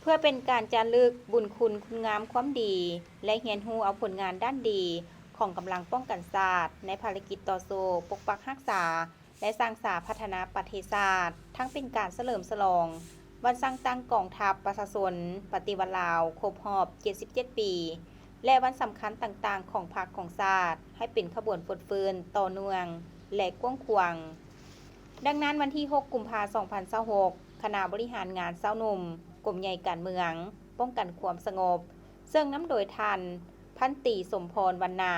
ເພື່ອເປັນການຈາລຶກບຸນຄຸນຄຸນງາມຄວາມດີ ແລະ ຮຽນຮູ້ເອົາຜົນງານດ້ານດີຂອງກຳລັງປ້ອງກັນຊາດ ໃນພາລະກິດຕໍ່ສູ້ປົກປັກຮັກສາ ແລະ ສ້າງສາພັດທະນາປະເທດຊາດ, ທັງເປັນການສະເຫຼີມສະຫຼອງວັນສ້າງຕັ້ງກອງທັບປະຊາຊົນປະຕິວັດລາວຄົບຮອບເຈັດສິບເຈັດປີ ແລະ ວັນສຳຄັນຕ່າງໆຂອງພັກຂອງຊາດ ໃຫ້ເປັນຂະບວນຟົດຟື້ນຕໍ່ເນື່ອງ ແລະ ກວ້າງຂວາງ. ດັ່ງນັ້ນ, ວັນທີຫົກ ກຸມພາ ສອງພັນຊາວຫົກ ຄະນະບໍລິຫານງານຊາວໜຸ່ມ ກົມໃຫຍ່ການເມືອງ ປ້ອງກັນຄວາມສະຫງົບ ເຊິ່ງນຳໂດຍທ່ານ ພັນຕີ ສົມພອນ ວັນນາ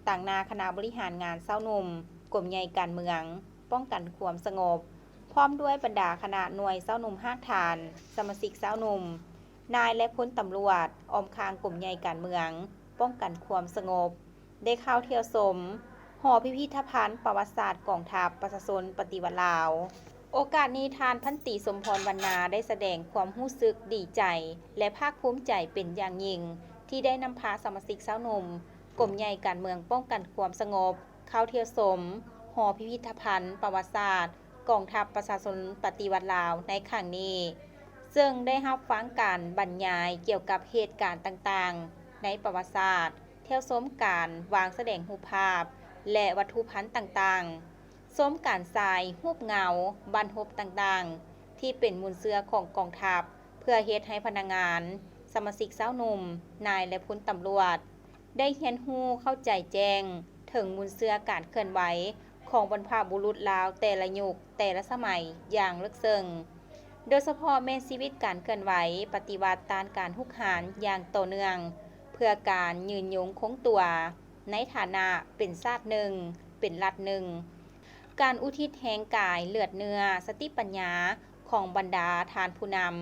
ຕາງໜ້າຄະນະບໍລິຫານງານຊາວໜຸ່ມ ກົມໃຫຍ່ການເມືອງ ປ້ອງກັນຄວາມສະຫງົບ ພ້ອມດ້ວຍບັນດາຄະນະໜ່ວຍຊາວໜຸ່ມຮາກຖານ, ສະມາຊິກຊາວໜຸ່ມ, ນາຍ ແລະ ພົນຕຳຫຼວດ ອ້ອມຂ້າງກົມໃຫຍ່ການເມືອງ ປ້ອງກັນຄວາມສະຫງົບ ໄດ້ເຂົ້າທ່ຽວຊົມຫໍພິພິທະພັນປະຫວັດສາດກອງທັບປະຊາຊົນປະຕິວັດລາວ. ໂອກາດນີ້, ທ່ານ ພັນຕີ ສົມພອນ ວັນນາ ໄດ້ສະແດງຄວາມຮູ້ສຶກດີໃຈ ແລະ ພາກພູມໃຈເປັນຢ່າງຍິ່ງ ທີ່ໄດ້ນຳພາສະມາຊິກຊາວໜຸ່ມ ກົມໃຫຍ່ການເມືອງປ້ອງກັນຄວາມສະຫງົບ ເຂົ້າທ່ຽວຊົມຫໍພິພິທະພັນປະຫວັດສາດກອງທັບປະຊາຊົນປະຕິວັດລາວໃນຄັ້ງນີ້, ເຊິ່ງໄດ້ຮັບຟັງການບັນຍາຍກ່ຽວກັບເຫດການຕ່າງໆໃນປະຫວັດສາດ, ທ່ຽວຊົມການວາງສະແດງຮູບພາບ ແລະ ວັດຖຸພັນຕ່າງໆ, ຊົມການສາຍຮູບເງົາບັ້ນຮົບຕ່າງໆ ທີ່ເປັນມູນເຊື້ອຂອງກອງທັບ ເພື່ອເຮັດໃຫ້ພະນັກງານ, ສະມາຊິກຊາວໜຸ່ມ, ນາຍ ແລະ ພົນຕຳຫຼວດ ໄດ້ຮຽນຮູ້ເຂົ້າໃຈແຈ້ງເຖິງມູນເຊື້ອການເຄື່ອນໄຫວຂອງບັນພະບຸລຸດລາວແຕ່ລະຍຸກແຕ່ລະສະໄໝຢ່າງເລິກເຊິ່ງ, ໂດຍສະເພາະແມ່ນຊີວິດການເຄື່ອນໄຫວປະຕິວັດຕ້ານການຮຸກຮານຢ່າງຕໍ່ເນື່ອງ ເພື່ອການຍືນຍົງຄົງຕົວໃນຖານະເປັນຊາດໜຶ່ງ, ເປັນລັດໜຶ່ງ, ການອຸທິດແຮງກາຍເລືອດເນື້ອ, ສະຕິປັນຍາຂອງບັນດາທ່ານຜູ້ນຳ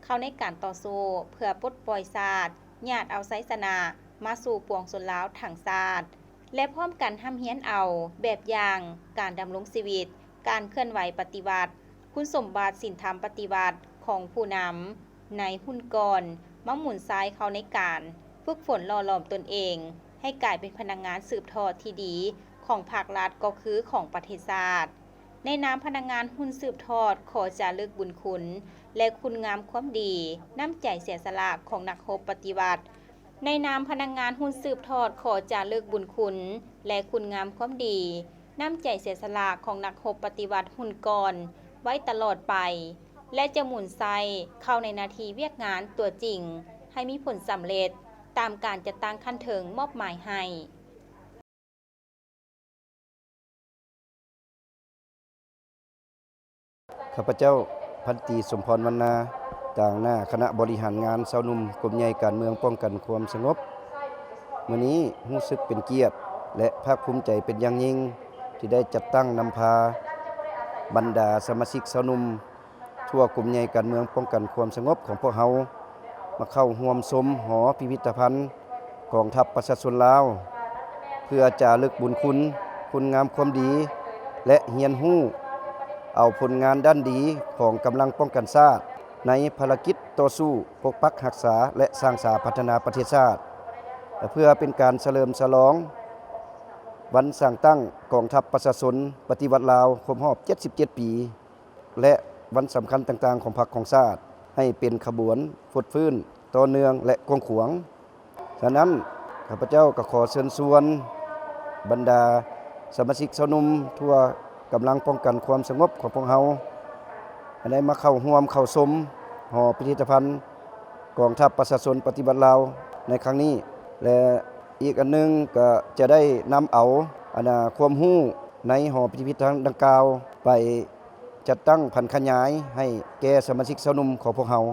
ເຂົ້າໃນການຕໍ່ສູ້ເພື່ອປົດປ່ອຍຊາດ, ຍາດເອົາໄຊຊະນະມາສູ່ປວງຊົນລາວທັງຊາດ ແລະ ພ້ອມກັນຮ່ຳຮຽນເອົາແບບຢ່າງການດຳລົງຊີວິດ, ການເຄື່ອນໄຫວປະຕິວັດ, ຄຸນສົມບັດສິນທຳປະຕິວັດຂອງຜູ້ນຳໃນຮຸ່ນກ່ອນ ມາໝູນໃຊ້ເຂົ້າໃນການຝຶກຝົນຫຼໍ່ຫຼອມຕົນເອງ ໃຫ້ກາຍເປັນພະນັກງານສືບທອດທີ່ດີຂອງພັກລັດ ກໍຄືຂອງປະເທດຊາດ. ໃນນາມພະນັກງານຮຸ່ນສືບທອດ ຂໍຈາລຶກບຸນຄຸນ ແລະ ຄຸນງາມຄວາມດີ, ນ້ຳໃຈເສຍສະຫຼະຂອງນັກຮົບປະຕິວັດ. ໃນນາມພະນັກງານຮຸ່ນສືບທອດ ຂໍຈາລຶກບຸນຄຸນ ແລະ ຄຸນງາມຄວາມດີ, ນ້ຳໃຈເສຍສະຫຼະຂອງນັກຮົບປະຕິວັດຮຸ່ນກ່ອນໄວ້ຕະຫຼອດໄປ ແລະ ຈະໝູນໃຊ້ເຂົ້າໃນໜ້າທີ່ວຽກງານຕົວຈິງ ໃຫ້ມີຜົນສຳເລັດຕາມການຈັດຕັ້ງຂັ້ນເທິງມອບໝາຍໃຫ້. ຂ້າພະເຈົ້າ ພັນຕີ ສົມພອນ ວັນນາ, ຕາງໜ້າຄະນະບໍລິຫານງານຊາວໜຸ່ມ ກົມໃຫຍ່ການເມືອງປ້ອງກັນຄວາມສະຫງົບ, ມື້ນີ້ຮູ້ສຶກເປັນກຽດ ແລະ ພາກພູມໃຈເປັນຢ່າງຍິ່ງ ທີ່ໄດ້ຈັດຕັ້ງນຳພາບັນດາສະມາຊິກຊາວໜຸ່ມ ທົ່ວກົມໃຫຍ່ການເມືອງປ້ອງກັນຄວາມສະຫງົບຂອງພວກເຮົາ ມາເຂົ້າຮ່ວມຊົມຫໍພິພິທະພັນກອງທັບປະຊາຊົນລາວ ເພື່ອຈາລຶກບຸນຄຸນ, ຄຸນງາມຄວາມດີ ແລະ ຮຽນຮູ້ເອົາຜົນງານດ້ານດີຂອງກຳລັງປ້ອງກັນຊາດ ໃນພາລະກິດຕໍ່ສູ້ປົກປັກຮັກສາ ແລະ ສ້າງສາພັດທະນາປະເທດຊາດ ແລະ ເພື່ອເປັນການສະເຫຼີມສະຫຼອງວັນສ້າງຕັ້ງກອງທັບປະຊາຊົນປະຕິວັດລາວຄົບຮອບເຈັດສິບເຈັດປີ ແລະ ວັນສຳຄັນຕ່າງໆຂອງພັກຂອງຊາດ ໃຫ້ເປັນຂະບວນຟົດຟື້ນຕໍ່ເນື່ອງ ແລະ ກວ້າງຂວາງ. ສະນັ້ນ, ຂ້າພະເຈົ້າກໍຂໍເຊີນຊວນບັນດາສະມາຊິກຊາວໜຸ່ມທົ່ວກຳລັງປ້ອງກັນຄວາມສະຫງົບຂອງພວກເຮົາ ໃຫ້ໄດ້ມາເຂົ້າຮ່ວມເຂົ້າຊົມຫໍພິພິທະພັນກອງທັບປະຊາຊົນປະຕິວັດລາວໃນຄັ້ງນີ້ ແລະ ອີກອັນໜຶ່ງກໍຈະໄດ້ນຳເອົາ ອັນນ່າ ຄວາມຮູ້ໃນຫໍພິພິທະພັນດັ່ງກ່າວໄປ ຈັດຕັ້ງຜັນຂະຫຍາຍໃຫ້ແກ່ສະມາຊິກຊາວໜຸ່ມຂອງພວກເຮົາ.